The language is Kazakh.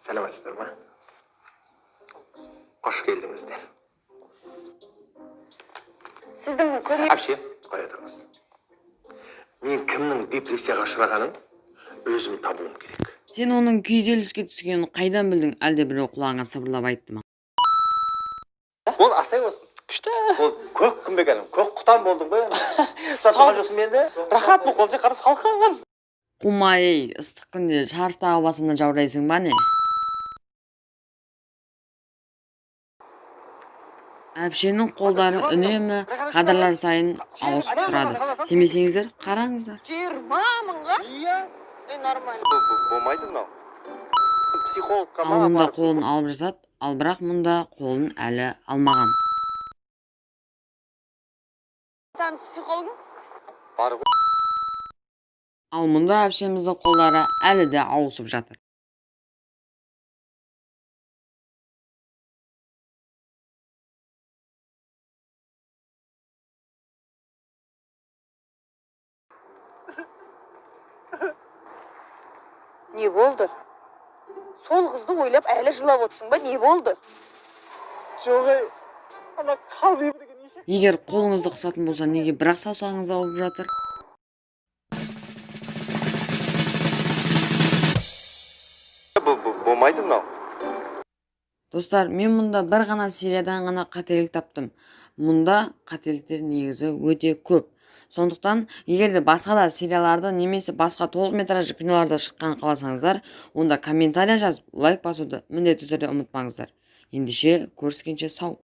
Саламатсыздар ма? Қош келдіңіздер. Сіздің көмек Әпше, қоя тұрыңыз. Мен кімнің депрессияға ұшырағанын өзім табуым керек. Сен оның күйзеліске түскенін қайдан білдің? Әлде біреу құлағыңа сыбырлап айтты ма? Ол асай болсын. Күшті. Ол көк күмбек, көк құтан болдым ғой енді. Ұстап тұрған жоқсың ба енді? Рахат болып қалды, қара, салқын. Қумай, ей, ыстық күнде шарф тағып алсаң да жаурайсың ба, не? Әпшенің қолдары үнемі кадрлар сайын ауысып тұрады. Сенбесеңіздер, қараңыздар. 20 мыңға? Иә. Ей, нормально. Болмайды мынау. Психологқа Ал мұнда қолын алып жатады, ал бірақ мұнда қолын әлі алмаған. Таныс психологың? Бар ғой. Ал мұнда әпшеміздің қолдары әлі де ауысып жатыр. Не болды? Сол қызды ойлап әлі жылап отырсың ба? Не болды? Жоқ, ей, ана Қалбибі деген ешек. Егер қолыңызды қысатын болса, неге бірақ саусағыңыз ауырып жатыр? Болмайды мынау. Достар, мен мұнда бір ғана сериядан ғана қателік таптым. Мұнда қателіктер негізі өте көп. Сондықтан егер де басқа да серияларды немесе басқа толық метражды киноларда шыққан қаласаңыздар, онда комментария жазып, лайк басуды міндетті түрде ұмытпаңыздар. Ендеше, көріскенше, сау.